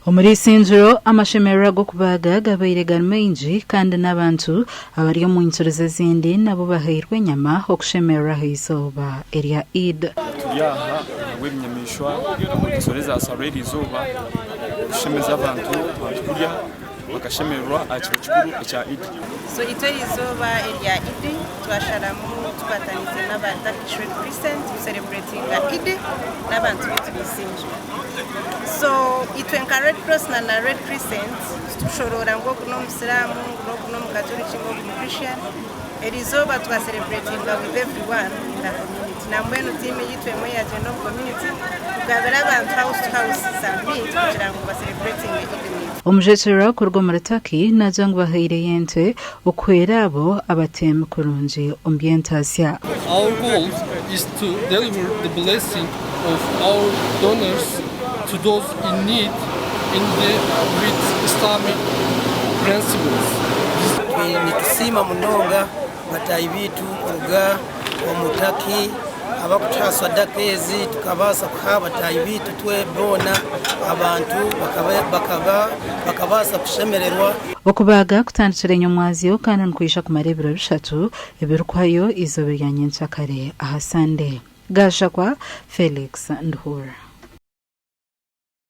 Omuri Isingiro, amashemererwa g'okubaaga gabaire gari maingi kandi n'abantu abari omu nyikirizo ezindi nabo bahairwe enyama okushemererwa aha izooba erya Eid. Turi aha ahabw'ebinyamaishwa ensoro ezasharwa eriizooba kushemeza abantu abantu kurya bakashemererwa aha kiro kikuru ekya Eid. So itwe eriizooba erya Eid twasharamu tukwataniise n'aba Turkish Red Crescent ku celebratinga Eid n'abantu baitu b'Isingiro. So itwe nka Red Cross na na Red Crescent titukushoroora ngu ogu n'omusiraamu, ngu ogu n'omukaturiki, ngu ogu ni Christian. Eriizooba twa celebratinga with everyone in the community. Nambwenu tiimu yaitu emwe yagyenda omu community kugabira abantu house to house some meat kugira ngu ba celebratinge Eid naitwe. Omujwekyerwa kuruga omuri Turkey naagira ngu bahaireyo ente okuhwera abo abateemi kurungi omu by'entaasya. Our goal is to deliver the blessing of our donors to those in need in the with Islamic principles. Nitusiima munonga bataahi baitu kuruga omu Turkey abarikutuha sadaka ezi tukabaasa kuha bataahi baitu boona abantu bakabaasa kushemererwa. Okubaaga kutandikire nyomwazyo kandi nikwija kumara ebiro bishatu ebirikuhayo eizooba erya nyenkyakare aha Sande. Gashakwa Felix Nduhura.